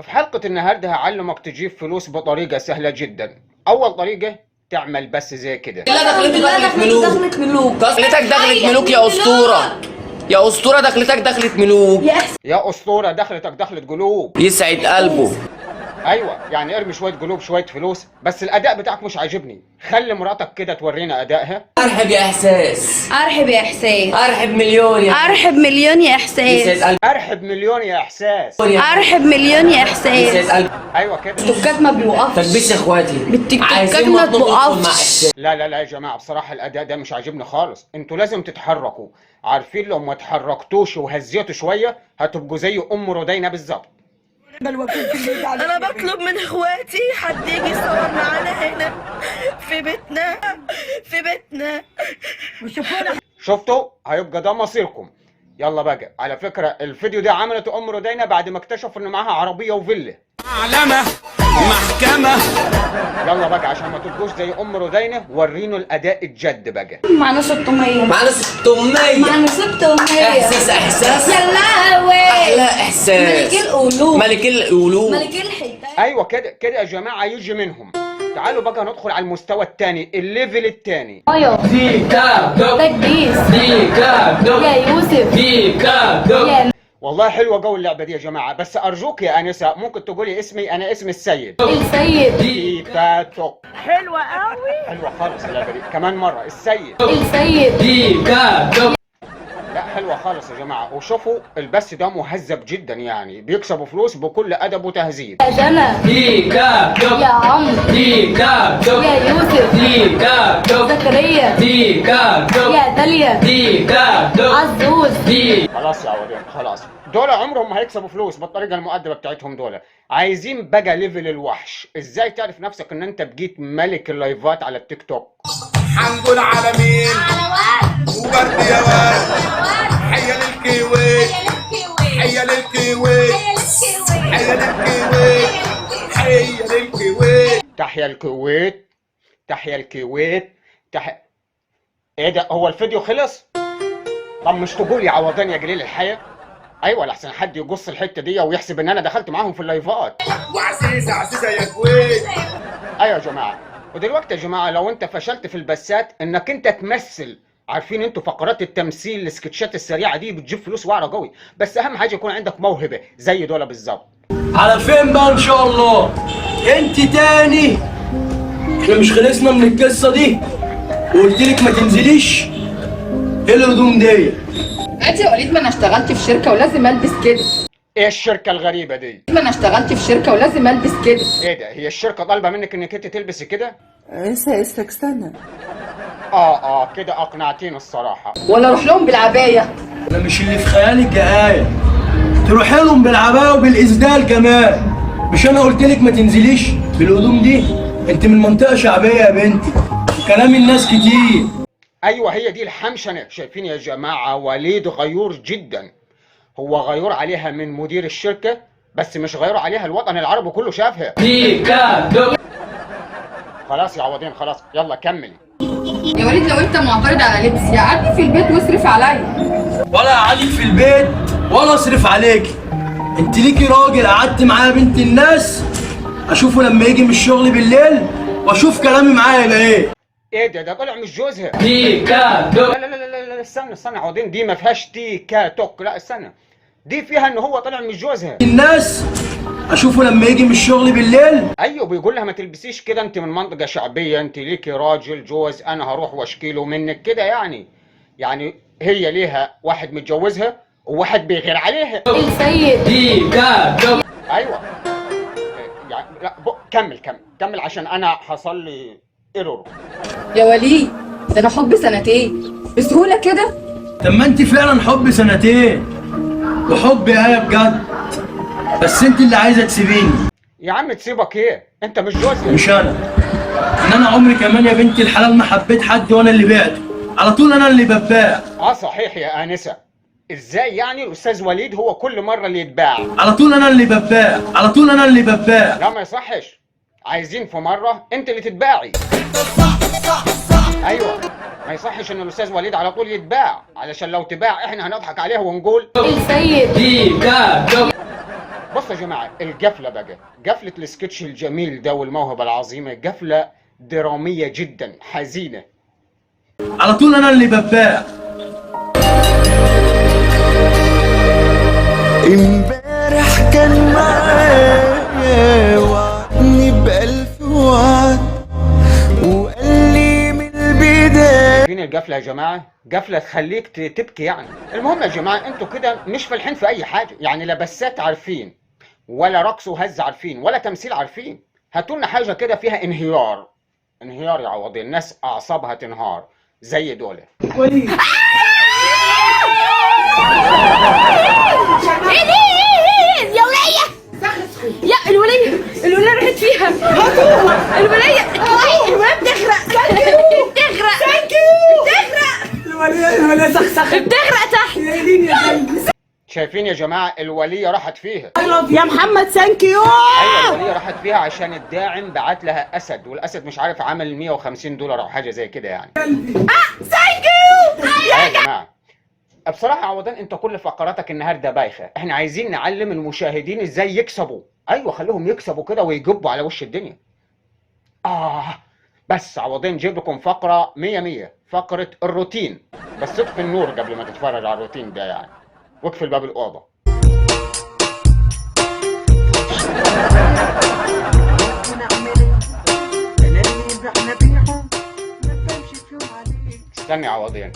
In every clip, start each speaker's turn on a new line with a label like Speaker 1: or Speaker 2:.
Speaker 1: في حلقة النهاردة هعلمك تجيب فلوس بطريقة سهلة جدا. أول طريقة تعمل بس زي كده.
Speaker 2: لا دخلتك دخلت ملوك، دخلتك دخلت ملوك يا أسطورة، يا أسطورة دخلتك دخلت ملوك
Speaker 1: يا أسطورة دخلتك دخلت قلوب،
Speaker 2: يسعد قلبه.
Speaker 1: أيوة يعني ارمي شوية قلوب شوية فلوس، بس الأداء بتاعك مش عاجبني. خلي مراتك كده تورينا أدائها.
Speaker 2: أرحب يا إحساس،
Speaker 3: ارحب يا احساس،
Speaker 2: أرحب مليون يا
Speaker 3: ارحب مليون يا احساس،
Speaker 2: يسعد قلبه،
Speaker 1: أرحب مليون يا إحساس.
Speaker 3: ارحب مليون يا احساس.
Speaker 2: يسعد قلبه.
Speaker 1: أيوة كده.
Speaker 3: التوكات ما بيوقفش،
Speaker 2: تكبيس يا إخواتي،
Speaker 3: بالتيك
Speaker 2: عايزين
Speaker 3: توكات ما
Speaker 2: مطلوب ندخل مع
Speaker 3: توقفش.
Speaker 2: إحساس.
Speaker 1: لا لا لا يا جماعة، بصراحة الأداء ده مش عاجبني خالص. انتوا لازم تتحركوا، عارفين لو ما تحركتوش وهزيتوا شوية هتبقوا زي أم رودينا بالظبط.
Speaker 4: انا بطلب من اخواتي حد يجي يصور معانا هنا في بيتنا، في بيتنا.
Speaker 1: شفتوا؟ هيبقى ده مصيركم. يلا بقى، على فكرة الفيديو ده عملته أم رودينا بعد ما اكتشفوا إن معاها عربية وفيلا.
Speaker 5: معلمة محكمة.
Speaker 1: يلا بقى عشان ما تبقوش زي أم رودينا، ورينوا الأداء الجد بقى.
Speaker 3: معنا 600،
Speaker 2: معانا 600،
Speaker 3: معنا 600.
Speaker 2: إحساس إحساس،
Speaker 3: يا لهوي،
Speaker 2: أحلى إحساس،
Speaker 3: ملك القلوب،
Speaker 2: ملك القلوب،
Speaker 3: ملك الحيتان.
Speaker 1: أيوة كده كده يا جماعة يجي منهم. تعالوا بقى ندخل على المستوى الثاني، ال level الثاني.
Speaker 6: تكبيس يا يوسف يا
Speaker 1: والله حلوة قوي اللعبة دي يا جماعة، بس أرجوك يا أنسة ممكن تقولي اسمي؟ أنا اسمي السيد.
Speaker 6: السيد،
Speaker 1: تيكا توك. حلوة قوي، حلوة خالص اللعبة دي. كمان مرة، السيد،
Speaker 6: السيد.
Speaker 1: لا حلوة خالص يا جماعة. وشوفوا البث ده مهذب جدا، يعني بيكسبوا فلوس بكل أدب وتهذيب.
Speaker 6: يا جنى يا عمرو يا يوسف زكريا يا داليا عزوز.
Speaker 1: خلاص يا عودين، خلاص دول عمرهم ما هيكسبوا فلوس بالطريقة المؤدبة بتاعتهم. دول عايزين بقى level الوحش. ازاي تعرف نفسك ان انت بقيت ملك اللايفات على التيك توك؟
Speaker 5: هنقول على مين؟ ورد يا ورد، حيا للكويت، حيا للكويت، حيا للكويت، حيا للكويت.
Speaker 1: تحيا الكويت، تحيا الكويت، تحيا. ايه ده، هو الفيديو خلص؟ طب مش تقول يا عوضان يا جليل الحياة؟ ايوه لحسن حد يقص الحتة دي ويحسب ان انا دخلت معاهم في اللايفات.
Speaker 5: وعزيزة عزيزة يا كويت.
Speaker 1: ايوه يا جماعة. ودلوقتي يا جماعة لو انت فشلت في البثات انك انت تمثل، عارفين انتوا فقرات التمثيل السكتشات السريعة دي بتجيب فلوس وعره قوي، بس اهم حاجة يكون عندك موهبة زي دول بالظبط.
Speaker 7: على فين بقى ان شاء الله؟ انت تاني، احنا مش خلصنا من القصة دي وقلت لك ما تنزليش؟ ايه الهدوم دي؟
Speaker 8: عادي يا وليد، ما انا اشتغلت في شركة ولازم البس كده.
Speaker 1: ايه الشركة الغريبة دي؟
Speaker 8: ما انا اشتغلت في شركة ولازم البس كده.
Speaker 1: ايه ده، هي الشركة طالبه منك انك انت تلبسي كده؟
Speaker 4: استنى.
Speaker 1: كده اقنعتيني الصراحة.
Speaker 8: ولا اروح لهم بالعبايه؟
Speaker 7: انا مش اللي في خيالك يا آية، تروحي لهم بالعبايه وبالاسدال كمان. مش انا قلت لك ما تنزليش بالهدوم دي؟ انت من منطقة شعبية يا بنتي وكلام الناس كتير.
Speaker 1: ايوه هي دي الحمشنه. شايفين يا جماعة وليد غيور جدا، هو غيور عليها من مدير الشركة، بس مش غيور عليها الوطن العربي كله شافها. خلاص يا عوضين خلاص، يلا كملي.
Speaker 8: يا وليد لو انت معترض على لبسي قعدني في البيت واصرف عليا.
Speaker 7: ولا قعدك في البيت ولا اصرف عليك، انت ليكي راجل قعدت معاه بنت الناس، اشوفه لما يجي من الشغل بالليل واشوف كلامي معاه يبقى ايه.
Speaker 1: ايه ده، ده طلع مش جوزها. لا لا لا لا لا استنى استنى عوضين، دي ما فيهاش تيكا توك، لا استنى، دي فيها ان هو طلع مش جوزها.
Speaker 7: الناس اشوفه لما يجي من الشغل بالليل.
Speaker 1: ايوه بيقول لها ما تلبسيش كده، انت من منطقة شعبية، انت ليكي راجل جوز، انا هروح واشكيله منك كده. يعني هي ليها واحد متجوزها وواحد بيغير عليها.
Speaker 6: السيد.
Speaker 1: ايوه يعني لا كمل كمل كمل عشان انا حصل لي error.
Speaker 8: يا وليد ده انا حب سنتين بسهولة كده.
Speaker 7: طب ما انت فعلا حب سنتين وحب يا آية بجد، بس انت اللي عايزه تسيبيني.
Speaker 1: يا عم تسيبك ايه، انت مش جوزها.
Speaker 7: مش انا، ان انا عمري كمان يا بنتي الحلال ما حبيت حد وانا اللي بعته على طول، انا اللي بباع.
Speaker 1: اه صحيح يا انسه، ازاي يعني الاستاذ وليد هو كل مرة اللي يتباع؟
Speaker 7: على طول انا اللي بباع، على طول انا اللي بباع.
Speaker 1: لا ما يصحش، عايزين في مرة انت اللي تتباعي. ايوه ما يصحش ان الاستاذ وليد على طول يتباع، علشان لو تباع احنا هنضحك عليه ونقول
Speaker 6: السيد.
Speaker 1: بصوا يا جماعة، القفله بقى، قفله السكتش الجميل ده والموهبه العظيمة، قفله درامية جدا حزينة.
Speaker 7: على طول انا اللي بباع.
Speaker 5: امبارح كان معايا وعدني بألف وعد وقال لي من البداية.
Speaker 1: فين القفله يا جماعة؟ قفله تخليك تبكي يعني. المهم يا جماعة، انتوا كده مش فالحين في اي حاجة، يعني لا بسات عارفين، ولا رقص وهز عارفين، ولا تمثيل عارفين. هاتوا لنا حاجة كده فيها انهيار. انهيار يا عوضي، الناس اعصابها تنهار زي دول.
Speaker 6: ايه دي؟ ايه يا ولية؟ يا الولية، الولية راحت فيها. هاتوها الولية، الولية بتغرق، بتغرق، بتغرق
Speaker 9: الولية، الولية سخسخت،
Speaker 6: بتغرق تحت.
Speaker 9: يا دين يا قلبي.
Speaker 1: شايفين يا جماعة؟ الوليه راحت فيها.
Speaker 9: يا محمد thank you.
Speaker 1: ايوه الوليه راحت فيها عشان الداعم بعت لها اسد، والاسد مش عارف عمل 150 دولار او حاجة زي كده يعني.
Speaker 9: thank you
Speaker 1: يا جماعة بصراحة عوضان، انت كل فقراتك النهارده بايخة. احنا عايزين نعلم المشاهدين ازاي يكسبوا. ايوه خليهم يكسبوا كده ويجبوا على وش الدنيا. بس عوضين جيب لكم فقره 100 100، فقره الروتين. بس اطفي النور قبل ما تتفرج على الروتين ده يعني، واقفل باب الاوضة. استني يا عوضين،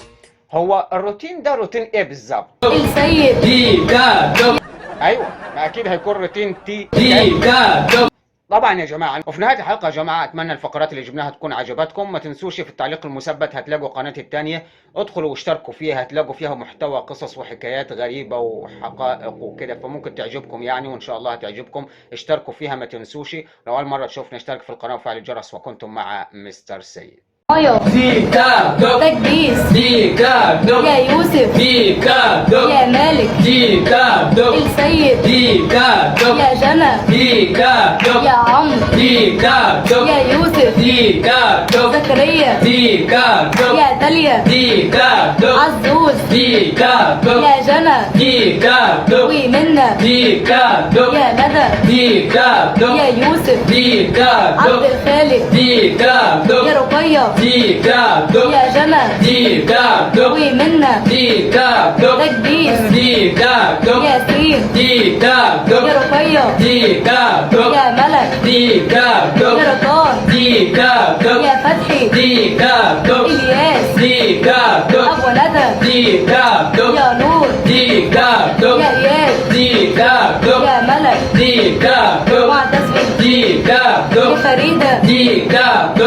Speaker 1: هو الروتين ده روتين ايه بالظبط؟
Speaker 6: السيد.
Speaker 2: دي كا دوب.
Speaker 1: ايوه ما اكيد هيكون روتين تي
Speaker 2: دي كا دوب.
Speaker 1: طبعا يا جماعة. وفي نهاية الحلقة يا جماعة، اتمنى الفقرات اللي جبناها تكون عجبتكم. ما تنسوش في التعليق المثبت هتلاقوا قناتي الثانية، ادخلوا واشتركوا فيها، هتلاقوا فيها محتوى قصص وحكايات غريبة وحقائق وكده، فممكن تعجبكم يعني، وان شاء الله هتعجبكم. اشتركوا فيها ما تنسوش. لو اول مرة تشوفنا اشترك في القناة وفعل الجرس. وكنتم مع مستر سيد.
Speaker 6: مايا.
Speaker 2: دي كا دوب.
Speaker 6: تكبيس.
Speaker 2: دي كا دوب.
Speaker 6: يا يوسف.
Speaker 2: دي كا دوب.
Speaker 6: يا مالك.
Speaker 2: دي كا دوب.
Speaker 6: السيد.
Speaker 2: دي كا دوب.
Speaker 6: يا جنى.
Speaker 2: دي كا دوب.
Speaker 6: يا عمرو.
Speaker 2: دي كا دوب.
Speaker 6: يا يوسف.
Speaker 2: دي كا دوب.
Speaker 6: زكريا.
Speaker 2: دي كا دوب.
Speaker 6: يا داليا.
Speaker 2: دي كا دوب.
Speaker 6: عزوز.
Speaker 2: دي كا دوب.
Speaker 6: يا جنى.
Speaker 2: دي كا دوب.
Speaker 6: ومنى.
Speaker 2: دي كا دوب.
Speaker 6: يا ندى.
Speaker 2: دي كا دوب.
Speaker 6: يا يوسف.
Speaker 2: دي كا
Speaker 6: عبد
Speaker 2: دوب.
Speaker 6: الخالق.
Speaker 2: دي كا دوب.
Speaker 6: يا رقية.
Speaker 2: دي كا دوب.
Speaker 6: يا جنى.
Speaker 2: دي كا دوب.
Speaker 6: ومنى.
Speaker 2: دي كا دوب.
Speaker 6: تكبيس.
Speaker 2: دي كا دوب.
Speaker 6: ياسين.
Speaker 2: دي كا دوب.
Speaker 6: يا رقية.
Speaker 2: دي كا دوب.
Speaker 6: يا ملك.
Speaker 2: دي كا دوب.
Speaker 6: يا ركان.
Speaker 2: دي كا دوب.
Speaker 6: يا فتحي.
Speaker 2: دي كا دوب.
Speaker 6: الياس.
Speaker 2: دي كا دوب.
Speaker 6: ابو ندى.
Speaker 2: دي كا دوب.
Speaker 6: يا نور.
Speaker 2: دي كا دوب.
Speaker 6: يا اياد.
Speaker 2: دي كا دوب.
Speaker 6: يا ملك.
Speaker 2: دي كا دوب.
Speaker 6: معتز.
Speaker 2: دي كا
Speaker 6: يا
Speaker 2: دوب.
Speaker 6: فريدة.
Speaker 2: دي كا دوب.